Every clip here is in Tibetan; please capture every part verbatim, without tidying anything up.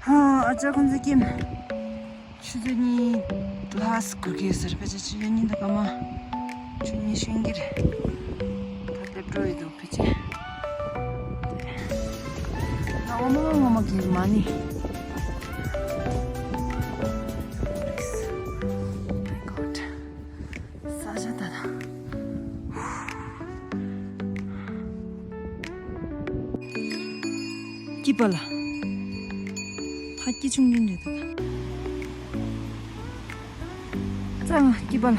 ཧ། ཨ་ཅག་ཁོང་ཚོ་ཀྱིས་ཆུ་ཚོད་གཉིས་ལྷག་སྒུག་གི་ཟེར། ཕལ་ཆེར་ཆུ་ཚོད་གཉིས་དང་སྐར་མ་བཅུ་གཉིས་ཤོད་ཀྱི་རེད། ད་སླེབས་འགྲོ་ཡི་འདུག་ཕལ་ཆེར། ད་ངོ་མ་ངོ་མ་གི་མ་ཎི། Oh my God. ས་ཆ་ད་ད། སྐྱིད་པ་ལ། ཕ་སྐྱིད་ཆུང་ཆུང་རེད་ད་ད། ཙང་སྐྱིད་པ་ལ།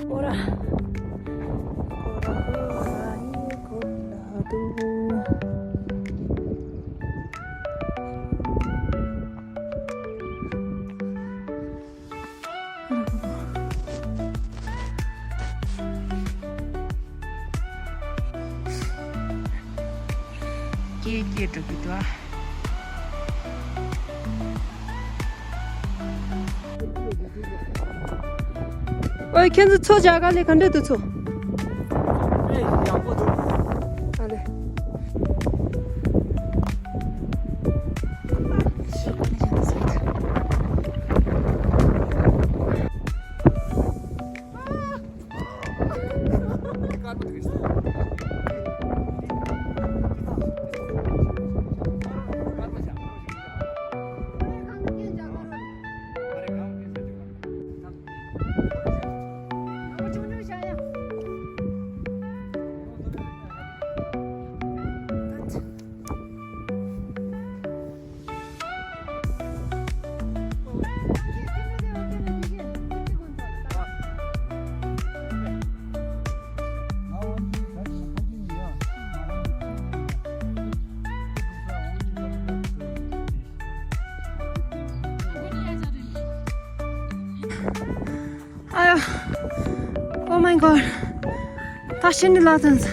ཨོ་ར། ཨོ་ར་ཨོ་ར་ཨི་གོ་ལ་དུ། སྐྱེས་སྐྱེས་འགྲོ་གི་འདུག་ཨ། ཨོའི་ཁྱེད་ཚོ་ཚོ་རྒྱག་ག་ལས་ག་འདྲ་འདུག་ཚོ། ཨེ་ཡག་པོ་འདུག་ཨ་ལེ། ཨ་ཡོ། Oh my God. ད་ཤི་ནི་ལ་ཐོན་ས།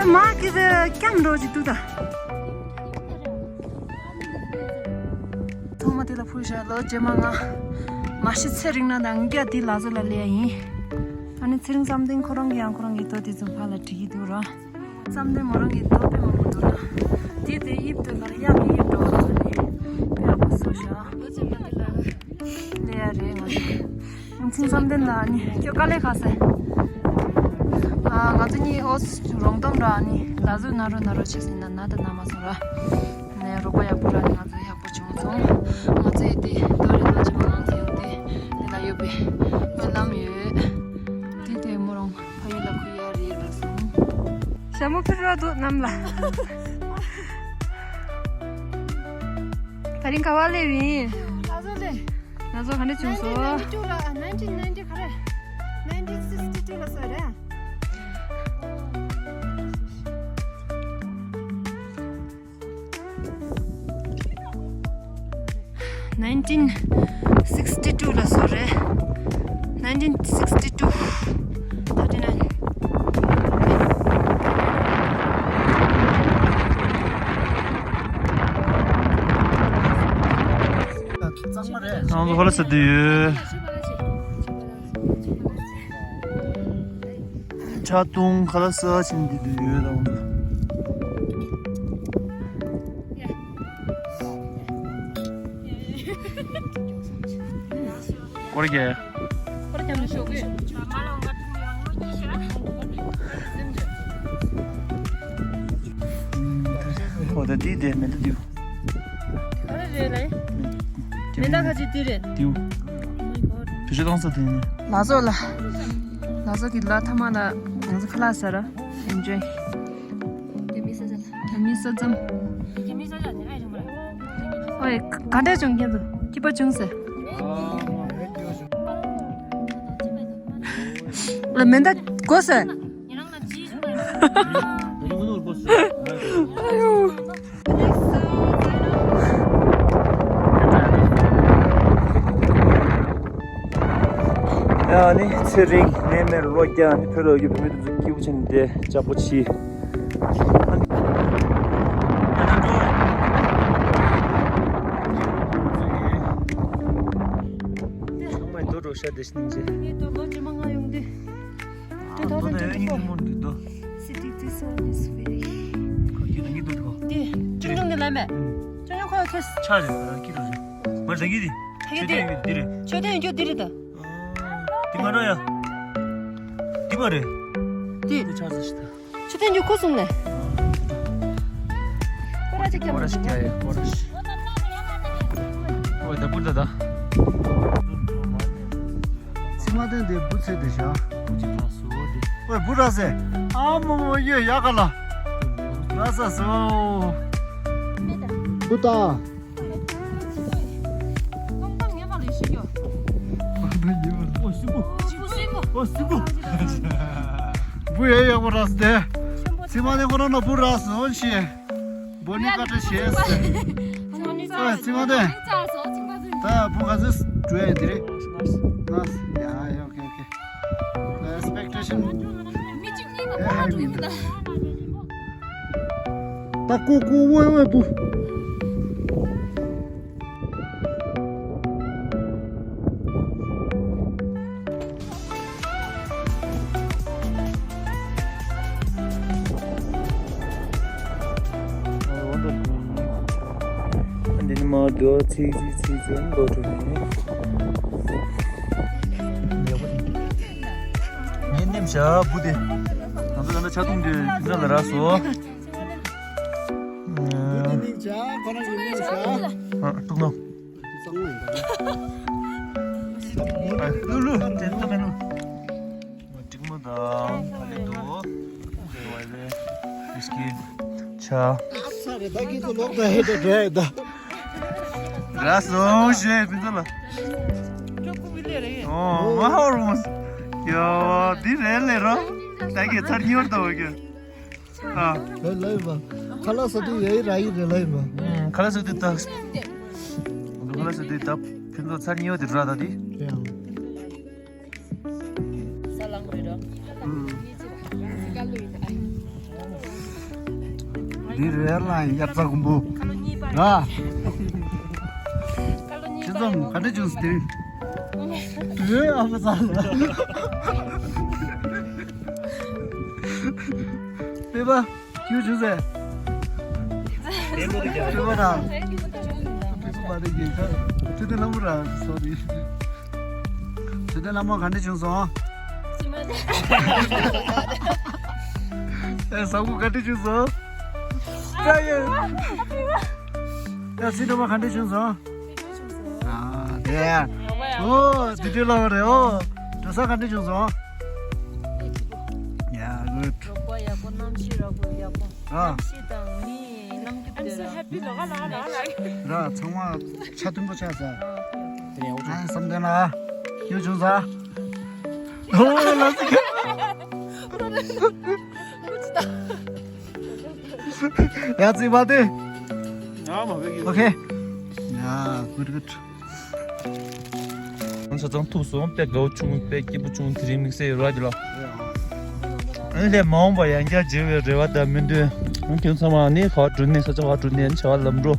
མ་གི་ཟེ་སྐྱམ་འགྲོ་ཅིག་ཏུ་ད། ཐོག་མ་དེ་ལ་ཕུལ་བཞག་ལོ་རྗེས་མ་ང་མ་ཤི་ཚེ་རིང་ན་དང་རྒྱ་དེ་ལ་བཟོ་ལ་ལས་ཡིན། ཨ་ནི་ཚེ་རིང་བསམ་གཏན་ཁོ་རང་གི་ཡང་ཁོ་རང་གི་དོ་དེ་ཚོ་ཕར་ལ་བྲིས་ཀྱི་འདུག་ར། བསམ་གཏན་མོ་རང་གི་རྡོ་དཔེ་མང་པོ་འདུག་ལ། དེ་དེ་དབྱིབས་དེ་ལ་གཡག་གི་དབྱིབས་འདྲ་བོ་འདུག་ནི། དཔེ་ཡག་པོ་བཟོས་བཞག་ལོ་ཅན་པ་དེ་ལ་ལས་ཡ་རེད་ང་ཚོ། ཚིག་བསམ་གཏན་ལ་ནི་ཁྱོད་དཀའ་ལས་ཁག་སེ། ཨ་ང་ཚོ་གཉིས་ཨོ་སི་རོང་སྟོན་ར་ནི་ལ་བཟོས་ན་རོ་ན་རོ་བྱས་ཟིན་ན་ན་ད་ན་མ་སོང་ར། ནས་རོགས་པ་ཡག་པོ་ར་ནི་ང་ཚོ་ཡག་པོ་བྱུང་སོང་། ང་ཚོ་ཡི་དེ་ད་རེ་ལོ་ཅན་པ་ང་ཚོ་ཡོང་དེ་དེ་ལ་ཡོད་པའི་སྨོན་ལམ་ཡོད། དེ་དེ་མོ་རང་། ཕ་ཡུལ་ལ་ཁུ་ཡ་རེད་ལ་སོང་། ཞྭ་མོ་ཕི་རོ་འདུག་གནམ་ལ། ད་རིང་ག་བ་སླེབས་ཡིན། ལ་བཟོ་ལས། ལ་བཟོ་ག་འདྲ་བྱུང་སོང་། nineteen ninety two ལ་nineteen ninety ག་རེ། nineteen sixty two ལ་སོ་རེད། nineteen sixty two ལ་སོ་རེད། nineteen sixty two thirty nine། ང་ཚོ་ཧོ་ལ་ས་དུ་ཡོད། ཆ་ཏུང་ཁ་ལ་ས་ཆེན་འདི་དུ་ཡོད་དང་། སྐོར་རྒྱག་ཨོ་ད་འདི་དེ་མེ་ཏོག་འདི། ག་རེ་རེད་ལེ། མེ་མདའ་ཁ་ཅིག་འདི་རེད། འདིའུ། བེད་སྤྱོད་གཏོང་ས་དེ་ནི། ལ་བཟོ་ལ། ལ་བཟོ་གི་ལ་ཐ་མ་ལ་ང་ཚོ་ཁ་ལག་ཟ་ར། ཨེན་ཇོའི། རྒྱ་མི་ས་ཆ་ལ། རྒྱ་མི་ས་མཚམས། རྒྱ་མི་ས་ཆ་ནི་ཨེ་རིང་མ་རེད། ཨོའི་ག་འདྲ་བྱུང་ཁྱེད་ཚོ་སྐྱིད་པ་བྱུང་ཟེར། ལ་མེ་མདའ་དགོས་ཟེར། ཨ་ཡོ། ཡ་ནི་ཚེ་རིང་ནས་མེར་ལོ་རྒྱ་ནི་བོད་ལ་ཡོད་པའི་མི་དེ་ཚོ་སྐྱིད་པོ་བྱས་ནས་བསྡད་ཅག་པོ་ཆི། ཚང་མས་རྡོ་འགྲོ་ཤ་དེ་ཤིན་ཅེ། ངས་ད་ལོ་རྗེས་མ་ང་ཡོང་དུས། Two thousand twenty-four. City, this one is very. འདི་ཅུང་ཅུང་འདི་ལ་མེད། ཅུང་ཅུང་ཁོ་ཐེས། ཆ་རེད་ཀི་རུ་རེད། མ་རེད་འདི། ད་གི་འདི། འདི་རེད། ཆོས་དོན་ཡོད་འདི་རེད་ད། འདི་མ་རེད་ཡ། འདི་མ་རེད། འདི། འདི་ཆ་ཟེར་ཞིག་ད། ཆུ་ཐོན་རྒྱུ་ཁུ་སོང་ནས། ཀོ་ར་ཅིག་ཀྱང་ཀོ་ར་ཞིག་ཀྱང་ཡོད་ཀོ་ར་ཞིག་ཨོ་ད་པུར་ད་ད། ཚིག་མ་བསྟན་ཏེ་བུ་ཚེ་དེ་བཞག་བུ་ཅིག་ལ་སོ་དེ། ཨོ་བུ་ར་སེ། ཨ་མོ་མོ་ཡོད་ཡག་ག་ལ། ར་ས་སོ། བུ་ད། བུ་ཡ་ཡག་པོ་ར་སྟེ། ཚིག་མ་ནི་ཁོ་རང་ལ་བུ་ར་སོང་ཞེས། བུ་ནི་ཀ་ཏྲ་བྱས་ཟེར། ཨོ་ཚིག་མ་ནི། ད་བུ་ག་ཚོད་འགྲོ་ཡ་དེ་རེད། ང་ཡ་ཡ་ཨོ་ཁེ་ཨོ་ཁེ། Expectation. མི་གཅིག་གཉིས་ཀ་ཕར་འགྲོ་ཡིན་ད། ད་ཀོ་ཀོ་ཝེ་ཝེ་བུ། འདི་ནི་མ་འདུག་ཚིག་ཚིག་ཚིག་ཚིག་འགོ་འགྲོ་ནས། ངའི་ནེམ་བྱ་བུ་དེ། ང་ཚོ་ད་ལྟ་ཆ་ཐུང་དེ་དེ་འདྲ་ལ་རག་སོ། ཨ། ཏུག་ནོ། ཨ། ལུ་ལུ། དེ་ལྟ་མེད་ལུ། ཏིག་མོ་དང་ཨ་ལེ་དོ། ཝའི་ཝའི། བིས་ཀིཊ། ཆ། ཨ་ཚ་རེད་ད་ཁྱེད་ཚོ་ལོག་ད་ཧེ་ད་འདྲ་ཡོད་ད། ར་སོང་ཞེས་ཕན་ཚུན་ལ། ཨོ་མ་ཧོ་རུ་མོ། ཡ་བ་འདི་རེད་ལེ་རོ། ད་གི་ཚར་ཉོར་ད་བ་གི། ཨ། ལེ་ལེ་བ། ཁ་ལག་ཟ་དུས་ཡ་ཡི་ར་ཡི་རེད་ལེ་བ། ཁ་ལག་ཟ་དུས་ད། ཁ་ལག་ཟ་དུས་ད་ཕན་ཚུན་ཚར་ཉོར་དེ་ར་ད་དི། ས་ལང་རེད་ར། འདི་རེད་ལ་དབྱར་རྩྭ་དགུན་འབུ། ར། ཁ་ལོ་གཉིས་པ། ཁྱེད་ཚོ་ག་འདྲ་བྱུང་སོང་དེ། ཨེ་ཨ་མ་ཚ་ལ། པེ་པ། ཁྱོད་བྱུང་ཟེར། པེ་པ་ར། པེ་པ་མ་རེད་ཀྱི་ཁ། ཁྱོད་དེ་ལམ་བུ་ར་སོ་རེད། ཇོ་ལྡན་ལྷ་མོ་ག་འདྲ་བྱུང་སོང་། ཨེ་ཟ་ཁུ་ག་འདྲ་བྱུང་སོང་། ཀ་ཡེ། ཨེ་སི་ཏོ་མ་ག་འདྲ་བྱུང་སོང་། ཨ་དེ། ཨོ་དེ་དུས་ལ་བ་རེད་ཨོ། གྲོ་ས་ག་འདྲ་བྱུང་སོང་། ཡ་གུད། རོགས་པ་ཡག་པོ་གནམ་གཤིས་རོགས་པོ་ཡག་པོ། ཨ། གནམ་གཤིས་དང་མི་ནམ་རྒྱུན་དེ་ལ། ར་ཚང་མ་ཆ་མཐུན་པོ་ཆགས་ཚར། ཨ་བསམ་དོན་ལ་ཡོད་བྱུང་ས། ཨོ་ལ་སི་ཁ། ཡ་ཙི་བ་དེ། ཨོ་ཁེ། ཡ་གུད་གུད། ང་ཆ་ཚང་ཐུག་སོང་། དཔེ་དགའ་བོ་བྱུང་། དཔེ་སྐྱིད་པོ་བྱུང་། དེ་རིང་དམིགས་བསལ་ར་རྒྱུ་ལ། ཨ་ནི་ལས་མ་འོངས་པ་ཡང་བསྐྱར་མཇལ་བའི་རེ་བ་དང་སྨོན་འདུན། ཨ་ཁྱོད་ཚང་མ་ནི་ག་བ་འགྲོ་ནས་ས་ཆ་ག་བ་འགྲོ་ནས་ཨ་ནི་བྱ་བ་ལམ་འགྲོ།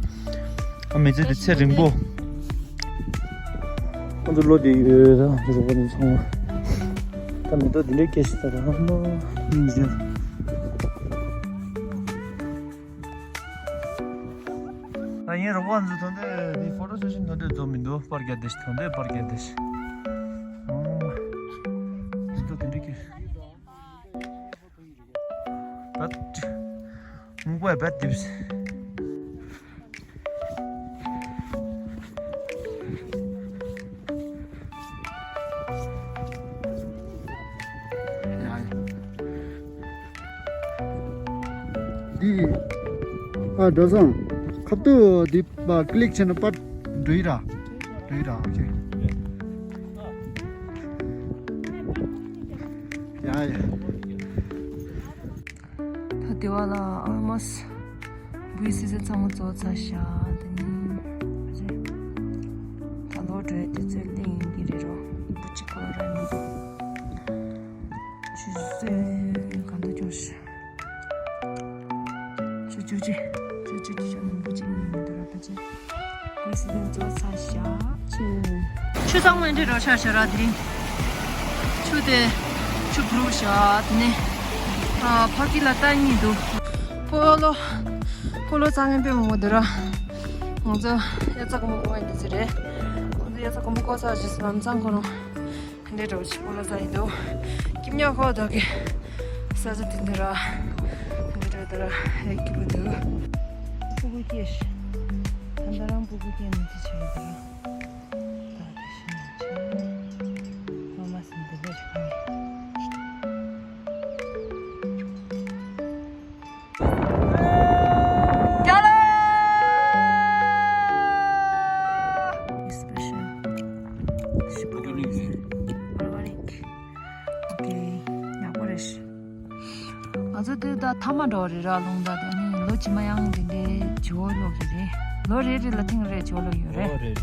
ཨ་མི་ཚེ་འདི་ཚེ་རིང་པོ། ཁོང་ཚོ་བློ་བདེ་ཡོད་ད་ང་ཚོ་རོགས་པ་ནི་ཚང་མ། ད་མེ་ཏོག་འདི་འདྲའི་སྐད་ཤེས་ད་ར་མ་མི་འཇོན། ད་ཡིན་རོགས་པ་ཚོ་ཐོན་དུས་འདི་ཕོ་ཊོ་སེ་ཤན་ཐོན་དུས་རྫོགས་མི་འདུག་པར་རྒྱག་དེ་ཞིག་ཐོན་དུས་པར་རྒྱག་དེ་ཞིག་ཨོ། འདི་ཚོ་དེ་འདྲ་གི། བད། མུག་པ་བད་དིབས། འདི། ཨ་འགྲོ་སོང་། ཁ་ཐུག་འདི་པ་ཀི་ལིག་བྱས་ན་པར་འགྲོ་ཡི་ར། འགྲོ་ཡི་ར་ཨོ་ཁེ། ཡ་ཡ། ད་དེ་བ་ལ་ཨ་མ་སི་བུའི་སི་ཟན་ཚང་མ་རྫོགས་ཚར་ཤག་དེ་ནི་རེད། ད་ལོ་འགྲོའི་དུས་ཚོད་གླེང་ཡིན་གྱི་རེད་རོ། བུ་གཅིག་པོ་ར་མི་འདུག་ཆུ་ཚོད་གང་དུ་འབྱོར་ཤག་ཆུ་ཆུ་ཆུ་ཆུ་ཆུ་ཆུ་ཆུ་ནང་བུ་གཅིག་གཉིས་མི་འདུག་ར་ད་ཆེ། བུའི་སི་ཟན་རྫོགས་ཚར་ཤག་ཆུ། ཆུ་ཚང་མ་འདི་རོ་ཆགས་ཤག་ར་དེ་རིང་། ཆུ་དེ། ཆུ་བུ་རུ་ཤ་དེ་ནས་ཨ་ཕ་གི་ལ་ལྟ་གཉིས་འདུག་སྤོ་ལོ། སྤོ་ལོ་རྩྭ་ངན་པས་མང་པོ་འདུག་ར། ང་ཚོ་ཡ་ཚ་གོམ་པ་གོ་ཡ་འདི་ཚོ་རེད། ང་ཚོ་ཡ་ཚ་གོམ་པ་གོ་ས་ཞིག་ལམ་སང་ཁོ་རང་འདྲེ་འགྲོ་ཆུ་སྤོ་ལོ་རྩྭ་ཡིན་འདུག་སྐྱིབ་ཉག་ཁོ་ད་གི་ས་ཆ་དེ་འདི་ར། འདི་འདྲ་ད་ར་ཧེ་སྐྱིད་པོ་འདུག་སྤུ་གུ་སྐྱེས་ཤི། ད་ད་རང་སྤུ་གུ་སྐྱེས་ནས་ཅི་བྱས་ཡོད་དེ་ར། ད་དེ་བཞིན་ཡང་ཆེ། ལོ་མ་སེམས་བདེ་ལེགས་ཁང་ཨིས་པེ་ཤལ་ཤི་པོ་ཏོ་ཨིས་ཨོར་གྷ་ནིག་ཨོ་ཁེ། ཡག་པོ་རེད་ཤི། ང་ཚོ་དེ་ད་མཐའ་མ་འགྲོ་བ་རེད་ར། རླུང་རྟ་དེ་ནི་ལོ་རྗེས་མ་ཡང་དེ་འདྲའི་བྱེད་འོས་ལོག་གི་རེད། ལོ་རེ་རེ་ལ་ཐེངས་རེ་བྱེད་འོས་ལོག་ཡོད་རེད། ཨོ་རེད་རེད།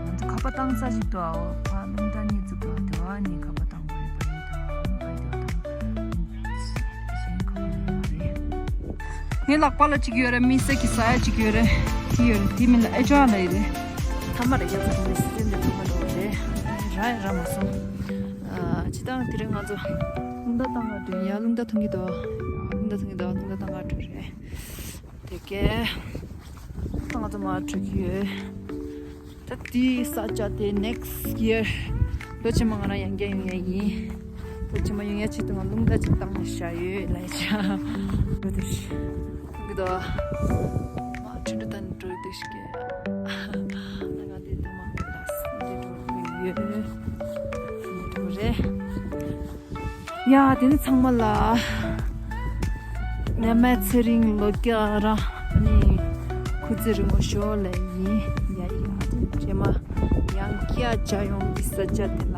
ང་ཚོ་ཁ་པར་བཏང་ས་ཞིག་ཏུ་ཨོ་ཕ་རླུང་རྟ་གཉིས་ཚུགས་ཏུ་དེ་བ་ནི་ཁ་པར་བཏང་དགོས་རེད་པ་ཡིན་ཏུ་ཨོ་ཕ་ཡིན་ཏུ་ཨོ་ད་གཞན་ཁ་པར་ཡོད་མ་རེད། ངའི་ལག་པ་ལ་གཅིག་ཡོད་རེད། མི་སེར་གྱི་ཟ་ཡ་གཅིག་ཡོད་རེད། དེ་ཡོད་རེད། དེ་མིན་ལ་ཨེ་ཅོ་ཨ་ལ་ཡོད་རེད། ཐ་མ་རེད། ཡ་ཚ་དེ་འདྲ་སི་ཙན་དེ་ཐ་མ་འགྲོ་བ་རེད། ར་ཡ་ར་མ་སོང་། ཨ་ཅི་དང་དེ་རིང་ང་ཚོ་རླུང་རྟ་བཏང་ག་འགྲོ་ཡ། རླུང་རྟ་ཐོན་གི་འདུག་རླུང་རྟ་ཐོན་གི་འདུག་རླུང་རྟ་བཏང་ག་འགྲོ་རེད། དེ་གས་ད་ང་ཚོ་མར་འགྲོ་གི་ཡོད། ད་དེའི་ས་ཆ་དེ་next year ལོ་རྗེས་མ་ང་རང་ཡང་བསྐྱར་ཡོང་ཡ་ཡིན། ལོ་རྗེས་མ་ཡོང་ཡ་ཆེད་དུ་ང་རླུང་རྟ་ཅིག་བཏང་ནས་བཞག་ཡོད་ལ་ཡ་ཆ། འགྲོ་དེ་ཤི། འགྲོ་གི་འདུག་མ་འཕྲིན་སྒྲུང་དང་འགྲོ་དེ་ཤི་གས། ང་ང་དེ་ད་མ་འགྲོ་ལ་འདི་འགྲོ་གི་ཡོད། འགྲོ་རེད། ཡ་དེ་ནི་ཚང་མ་ལ་ནད་མེད་ཚེ་རིང་ལོ་བརྒྱ་ར་ནི་སྐུ་ཚེ་རིང་པོ་ཤོག་ལེ་ཡིན། ཡ་ཡ་དེ་རྗེས་མ་ཡང་བསྐྱར་མཇལ་ཡོང་གི་ས་ཆ་དེ་ལ།